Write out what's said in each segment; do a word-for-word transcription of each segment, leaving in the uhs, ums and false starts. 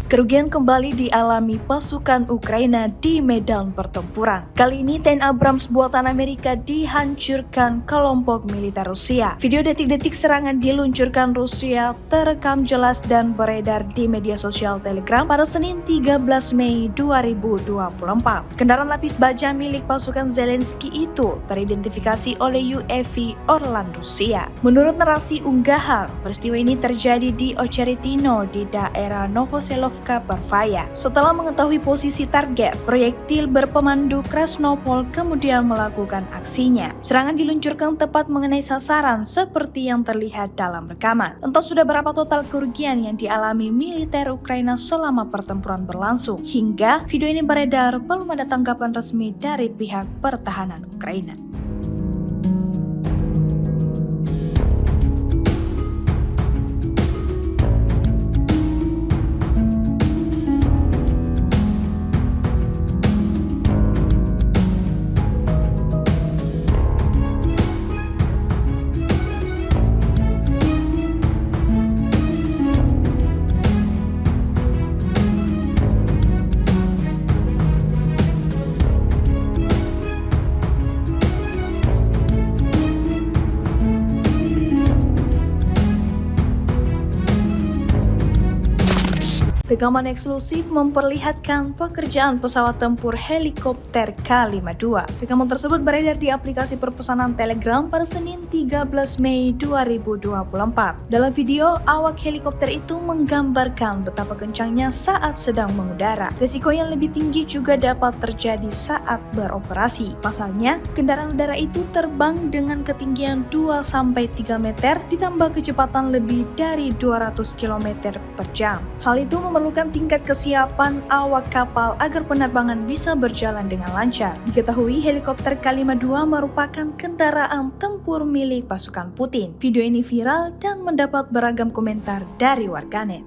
Kerugian kembali dialami pasukan Ukraina di medan pertempuran. Kali ini tank Abrams buatan Amerika dihancurkan kelompok militer Rusia. Video detik-detik serangan diluncurkan Rusia terekam jelas dan beredar di media sosial Telegram pada Senin tiga belas Mei dua ribu dua puluh empat. Kendaraan lapis baja milik pasukan Zelensky itu teridentifikasi oleh U A V Orlan Rusia. Menurut narasi unggahan, peristiwa ini terjadi di Ocheretino di daerah Novoselovka Pervaya. Setelah mengetahui posisi target, proyektil berpemandu Krasnopol kemudian melakukan aksinya. Serangan diluncurkan tepat mengenai sasaran seperti yang terlihat dalam rekaman. Entah sudah berapa total kerugian yang dialami militer Ukraina selama pertempuran berlangsung, hingga video ini beredar belum ada tanggapan resmi dari pihak pertahanan Ukraina. Rekaman eksklusif memperlihatkan pekerjaan pesawat tempur helikopter K lima dua. Rekaman tersebut beredar di aplikasi perpesanan Telegram pada Senin tiga belas Mei dua ribu dua puluh empat. Dalam video, awak helikopter itu menggambarkan betapa kencangnya saat sedang mengudara. Risiko yang lebih tinggi juga dapat terjadi saat beroperasi. Pasalnya, kendaraan udara itu terbang dengan ketinggian dua sampai tiga meter ditambah kecepatan lebih dari dua ratus kilometer per jam. Hal itu memerlukan tingkat kesiapan awak kapal agar penerbangan bisa berjalan dengan lancar. Diketahui helikopter K lima dua merupakan kendaraan tempur milik pasukan Putin. Video ini viral dan mendapat beragam komentar dari warganet.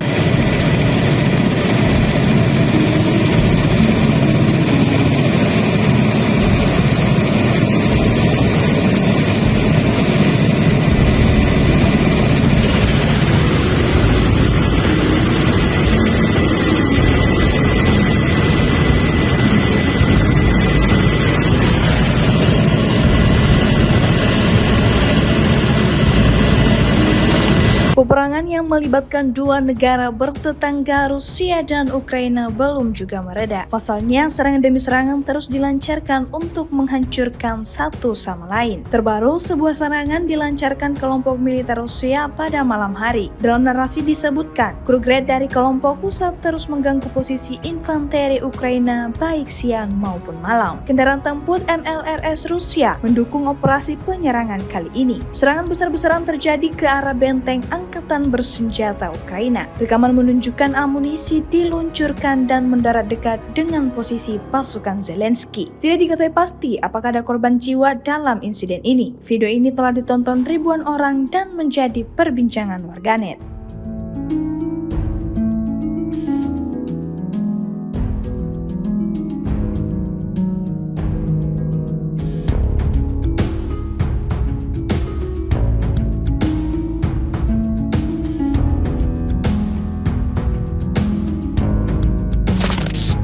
Peperangan yang melibatkan dua negara bertetangga, Rusia dan Ukraina, belum juga mereda. Pasalnya, serangan demi serangan terus dilancarkan untuk menghancurkan satu sama lain. Terbaru, sebuah serangan dilancarkan kelompok militer Rusia pada malam hari. Dalam narasi disebutkan, kru Grad dari kelompok pusat terus mengganggu posisi infanteri Ukraina baik siang maupun malam. Kendaraan tempur M L R S Rusia mendukung operasi penyerangan kali ini. Serangan besar-besaran terjadi ke arah benteng angkatan bersenjata Ukraina. Rekaman menunjukkan amunisi diluncurkan dan mendarat dekat dengan posisi pasukan Zelensky. Tidak diketahui pasti apakah ada korban jiwa dalam insiden ini. Video ini telah ditonton ribuan orang dan menjadi perbincangan warganet.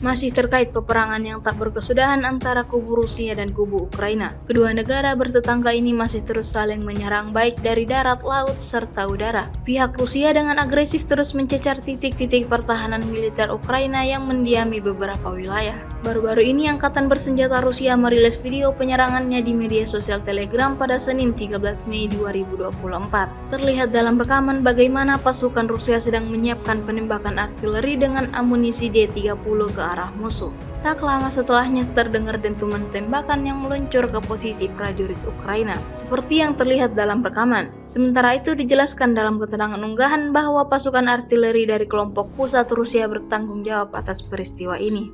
Masih terkait peperangan yang tak berkesudahan antara kubu Rusia dan kubu Ukraina, kedua negara bertetangga ini masih terus saling menyerang baik dari darat, laut, serta udara. Pihak Rusia dengan agresif terus mencecar titik-titik pertahanan militer Ukraina yang mendiami beberapa wilayah. Baru-baru ini, angkatan bersenjata Rusia merilis video penyerangannya di media sosial Telegram pada Senin tiga belas Mei dua ribu dua puluh empat. Terlihat dalam rekaman bagaimana pasukan Rusia sedang menyiapkan penembakan artileri dengan amunisi D tiga puluh ke arah musuh. Tak lama setelahnya, terdengar dentuman tembakan yang meluncur ke posisi prajurit Ukraina, seperti yang terlihat dalam rekaman. Sementara itu, dijelaskan dalam keterangan unggahan bahwa pasukan artileri dari kelompok pusat Rusia bertanggung jawab atas peristiwa ini.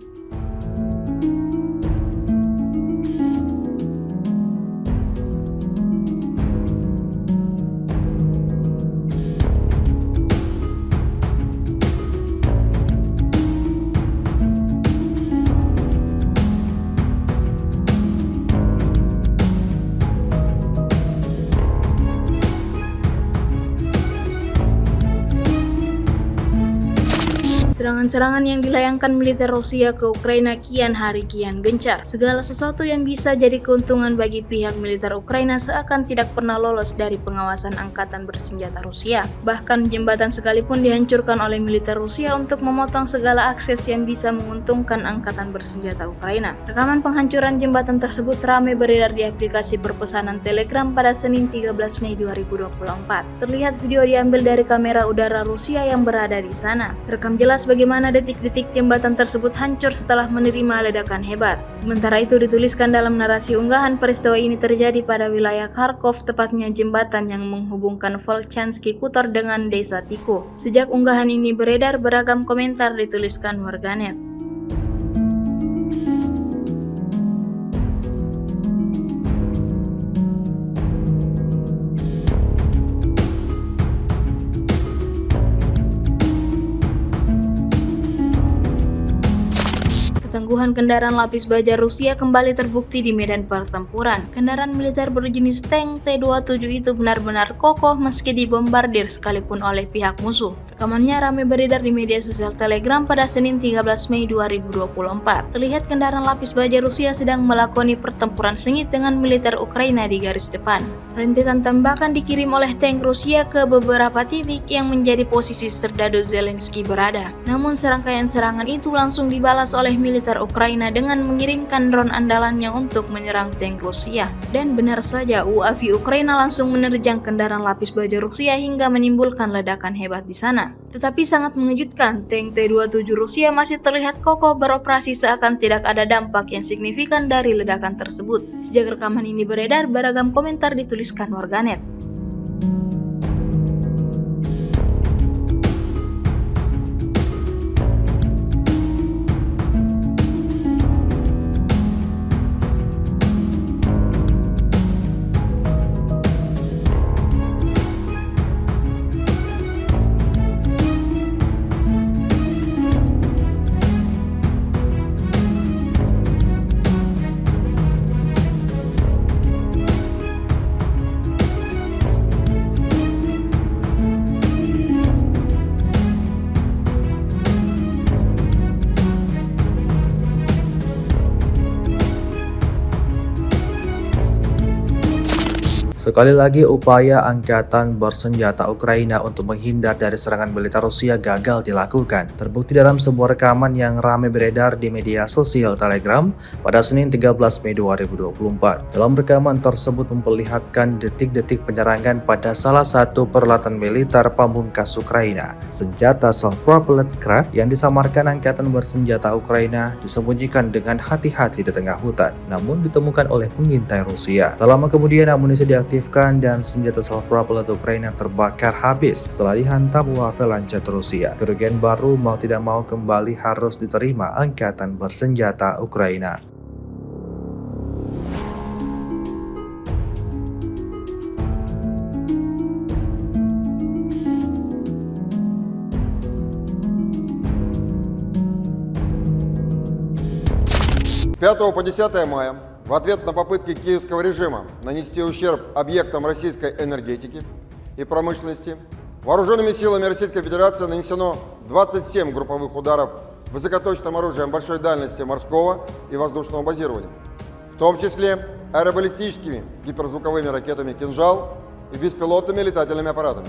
Serangan-serangan yang dilayangkan militer Rusia ke Ukraina kian hari kian gencar. Segala sesuatu yang bisa jadi keuntungan bagi pihak militer Ukraina seakan tidak pernah lolos dari pengawasan angkatan bersenjata Rusia. Bahkan jembatan sekalipun dihancurkan oleh militer Rusia untuk memotong segala akses yang bisa menguntungkan angkatan bersenjata Ukraina. Rekaman penghancuran jembatan tersebut ramai beredar di aplikasi perpesanan Telegram pada Senin tiga belas Mei dua ribu dua puluh empat. Terlihat video diambil dari kamera udara Rusia yang berada di sana. Terekam jelas bagaimana detik-detik jembatan tersebut hancur setelah menerima ledakan hebat. Sementara itu dituliskan dalam narasi unggahan, peristiwa ini terjadi pada wilayah Kharkov, tepatnya jembatan yang menghubungkan Volchanski Kutor dengan desa Tiko. Sejak unggahan ini beredar, beragam komentar dituliskan warganet. Ketangguhan kendaraan lapis baja Rusia kembali terbukti di medan pertempuran. Kendaraan militer berjenis tank T dua tujuh itu benar-benar kokoh meski dibombardir sekalipun oleh pihak musuh. Rekamannya ramai beredar di media sosial Telegram pada Senin tiga belas Mei dua ribu dua puluh empat. Terlihat kendaraan lapis baja Rusia sedang melakoni pertempuran sengit dengan militer Ukraina di garis depan. Rentetan tembakan dikirim oleh tank Rusia ke beberapa titik yang menjadi posisi serdadu Zelensky berada. Namun serangkaian serangan itu langsung dibalas oleh militer Ukraina dengan mengirimkan drone andalannya untuk menyerang tank Rusia. Dan benar saja, U A V Ukraina langsung menerjang kendaraan lapis baja Rusia hingga menimbulkan ledakan hebat di sana. Tetapi sangat mengejutkan, tank T dua tujuh Rusia masih terlihat kokoh beroperasi seakan tidak ada dampak yang signifikan dari ledakan tersebut. Sejak rekaman ini beredar, beragam komentar dituliskan warganet. Sekali lagi, upaya angkatan bersenjata Ukraina untuk menghindar dari serangan militer Rusia gagal dilakukan. Terbukti dalam sebuah rekaman yang ramai beredar di media sosial Telegram pada Senin tiga belas Mei dua ribu dua puluh empat. Dalam rekaman tersebut memperlihatkan detik-detik penyerangan pada salah satu peralatan militer pamungkas Ukraina. Senjata self-propelled Grad yang disamarkan angkatan bersenjata Ukraina disembunyikan dengan hati-hati di tengah hutan, namun ditemukan oleh pengintai Rusia. Tak lama kemudian, amunisi diaktifkan dan senjata self-propelled Ukraina terbakar habis setelah dihantam U A V Lancet Rusia. Kerugian baru mau tidak mau kembali harus diterima angkatan bersenjata Ukraina. С пятого по десятое мая в ответ на попытки киевского режима нанести ущерб объектам российской энергетики и промышленности вооружёнными силами Российской Федерации нанесено двадцать семь групповых ударов высокоточным оружием большой дальности морского и воздушного базирования, в том числе аэробаллистическими гиперзвуковыми ракетами «Кинжал» и беспилотными летательными аппаратами,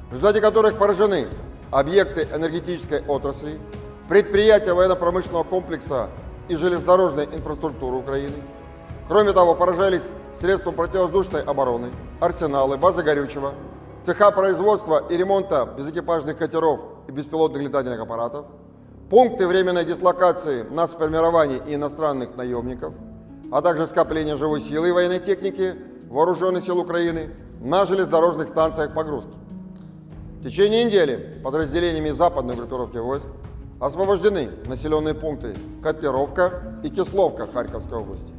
в результате которых поражены объекты энергетической отрасли, предприятия военно-промышленного комплекса и железнодорожной инфраструктуры Украины. Кроме того, поражались средства противовоздушной обороны, арсеналы, базы горючего, цеха производства и ремонта безэкипажных катеров и беспилотных летательных аппаратов, пункты временной дислокации нацформирований и иностранных наёмников, а также скопления живой силы и военной техники Вооружённых сил Украины на железнодорожных станциях погрузки. В течение недели подразделениями западной группировки войск освобождены населённые пункты Котлеровка и Кисловка Харьковской области,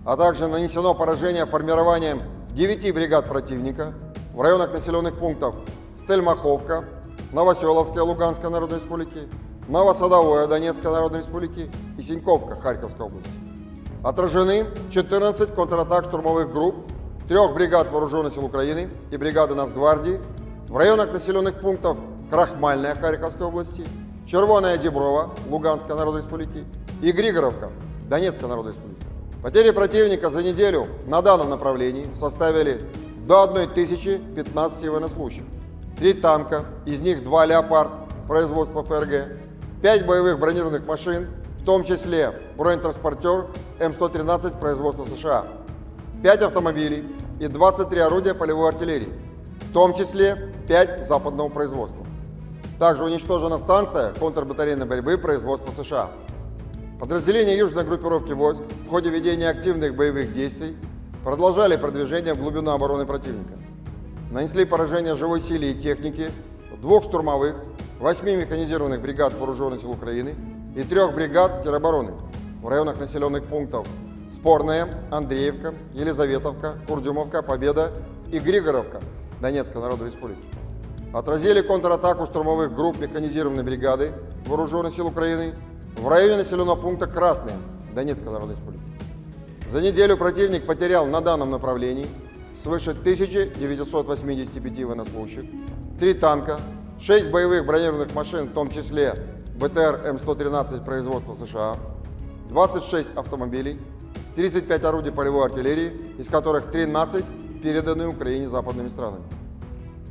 а также нанесено поражение формированиям девяти бригад противника в районах населённых пунктов Стельмаховка, Новосёловская Луганской Народной Республики, Новосадовое Донецкой Народной Республики и Синьковка Харьковской области. Отражены четырнадцать контратак штурмовых групп трёх бригад Вооружённых сил Украины и бригады Нацгвардии в районах населённых пунктов Крахмальная Харьковской области, Червоная Деброва Луганской Народной Республики и Григоровка Донецкой Народной Республики. Потери противника за неделю на данном направлении составили до одной тысячи пятнадцати военнослужащих. Три танка, из них два «Леопард» производства ФРГ, пять боевых бронированных машин, в том числе бронетранспортёр М сто тринадцать производства США, пять автомобилей и двадцать три орудия полевой артиллерии, в том числе пять западного производства. Также уничтожена станция контрбатарейной борьбы производства США. Подразделения южной группировки войск в ходе ведения активных боевых действий продолжали продвижение в глубину обороны противника. Нанесли поражение живой силе и технике двух штурмовых, восьми механизированных бригад вооружённых сил Украины и трёх бригад теробороны в районах населённых пунктов Спорная, Андреевка, Елизаветовка, Курдюмовка, Победа и Григоровка Донецкой Народной Республики. Отразили контратаку штурмовых групп механизированной бригады вооружённых сил Украины в районе населённого пункта Красная Донецкой Народной Республики. За неделю противник потерял на данном направлении свыше тысячи девятисот восьмидесяти пяти военнослужащих, три танка, шесть боевых бронированных машин, в том числе БТР М сто тринадцать производства США, двадцать шесть автомобилей, тридцать пять орудий полевой артиллерии, из которых тринадцать переданы Украине западными странами.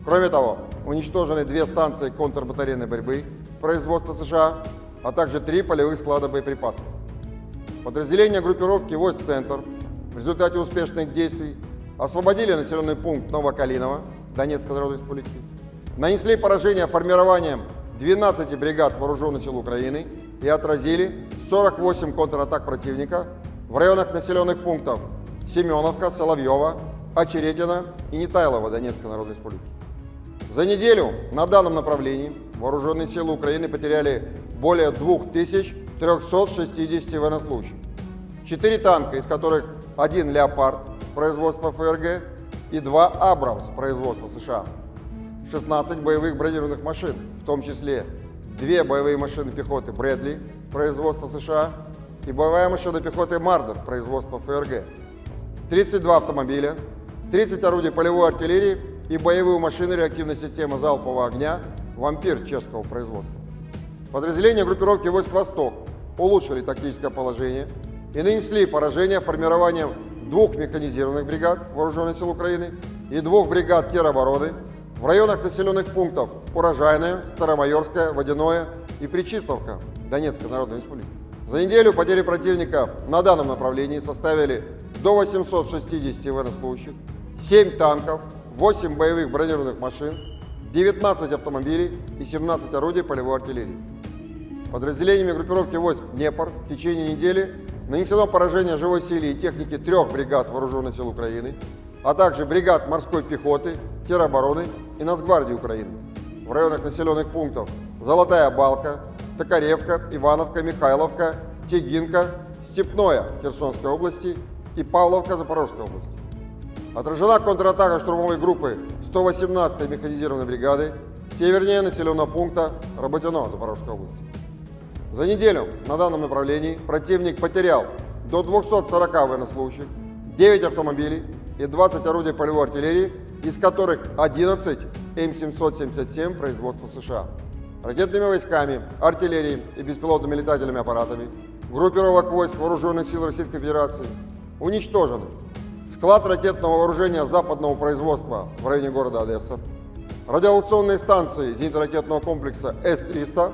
Кроме того, уничтожены две станции контрбатарейной борьбы производства США, а также три полевых склада боеприпасов. Подразделения группировки войск «Центр» в результате успешных действий освободили населённый пункт Новокалиново Донецкой Народной Республики, нанесли поражение формированиям двенадцати бригад вооружённых сил Украины и отразили сорок восемь контратак противника в районах населённых пунктов Семёновка, Соловьёво, Очеретино и Нетайлово Донецкой Народной Республики. За неделю на данном направлении вооружённые силы Украины потеряли более двух тысяч трёхсот шестидесяти военнослужащих. Четыре танка, из которых один «Леопард» производства ФРГ и два «Абрамс» производства США. Шестнадцать боевых бронированных машин, в том числе две боевые машины пехоты «Брэдли» производства США и боевая машина пехоты «Мардер» производства ФРГ. Тридцать два автомобиля, тридцать орудий полевой артиллерии и боевую машину реактивной системы залпового огня «Вампир» чешского производства. Подразделения группировки войск «Восток» улучшили тактическое положение и нанесли поражение формированиям двух механизированных бригад вооружённых сил Украины и двух бригад теробороны в районах населённых пунктов Урожайное, Старомайорское, Водяное и Пречистовка Донецкой Народной Республики. За неделю потери противника на данном направлении составили до восемьсот шестидесяти военнослужащих, семь танков, восемь боевых бронированных машин, девятнадцать автомобилей и семнадцать орудий полевой артиллерии. Подразделениями группировки войск «Днепр» в течение недели нанесено поражение живой силе и технике трёх бригад вооружённых сил Украины, а также бригад морской пехоты, теробороны и Нацгвардии Украины в районах населённых пунктов Золотая Балка, Токаревка, Ивановка, Михайловка, Тегинка, Степное Херсонской области и Павловка Запорожской области. Отражена контратака штурмовой группы сто восемнадцатой механизированной бригады севернее населённого пункта Работино Запорожской области. За неделю на данном направлении противник потерял до двухсот сорока военнослужащих, девять автомобилей и двадцать орудий полевой артиллерии, из которых одиннадцать М семьсот семьдесят семь производства США. Ракетными войсками, артиллерией и беспилотными летательными аппаратами группировок войск Вооружённых сил Российской Федерации уничтожены склад ракетного вооружения западного производства в районе города Одесса, радиолокационные станции зенитно-ракетного комплекса С триста,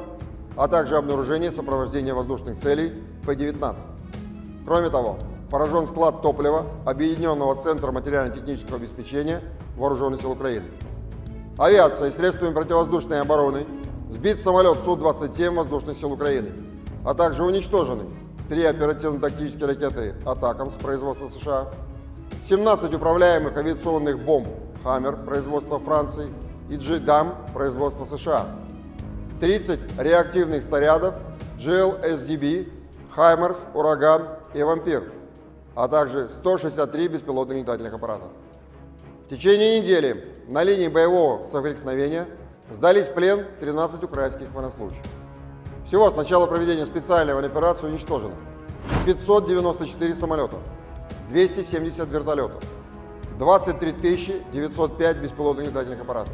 а также обнаружение и сопровождение воздушных целей П девятнадцать. Кроме того, поражён склад топлива Объединённого центра материально-технического обеспечения Вооружённых сил Украины. Авиацией и средствами противовоздушной обороны сбит самолёт Су двадцать семь Воздушных сил Украины, а также уничтожены три оперативно-тактические ракеты «Атакамс» производства США, семнадцать управляемых авиационных бомб «Хаммер» производства Франции и «Джи-дам» производства США, тридцать реактивных снарядов G L S D B, «Хаймарс», «Ураган» и «Вампир», а также сто шестьдесят три беспилотных летательных аппарата. В течение недели на линии боевого соприкосновения сдались в плен тринадцать украинских военнослужащих. Всего с начала проведения специальной военной операции уничтожено пятьсот девяносто четыре самолёта, двести семьдесят вертолётов, двадцать три тысячи девятьсот пять беспилотных летательных аппаратов,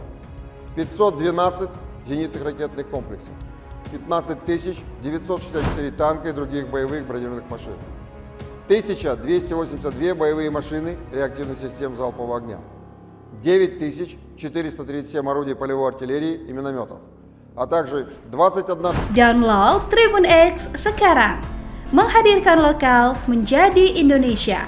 пятьсот двенадцать зенитных ракетных комплексов, пятнадцать тысяч девятьсот шестьдесят четыре танка и других боевых бронированных машин, тысяча двести восемьдесят две боевые машины реактивных систем залпового огня, девять тысяч четыреста тридцать семь орудий полевой артиллерии и минометов, а также двадцать одна... Download Tribun X sekarang. Menghadirkan lokal menjadi Indonesia.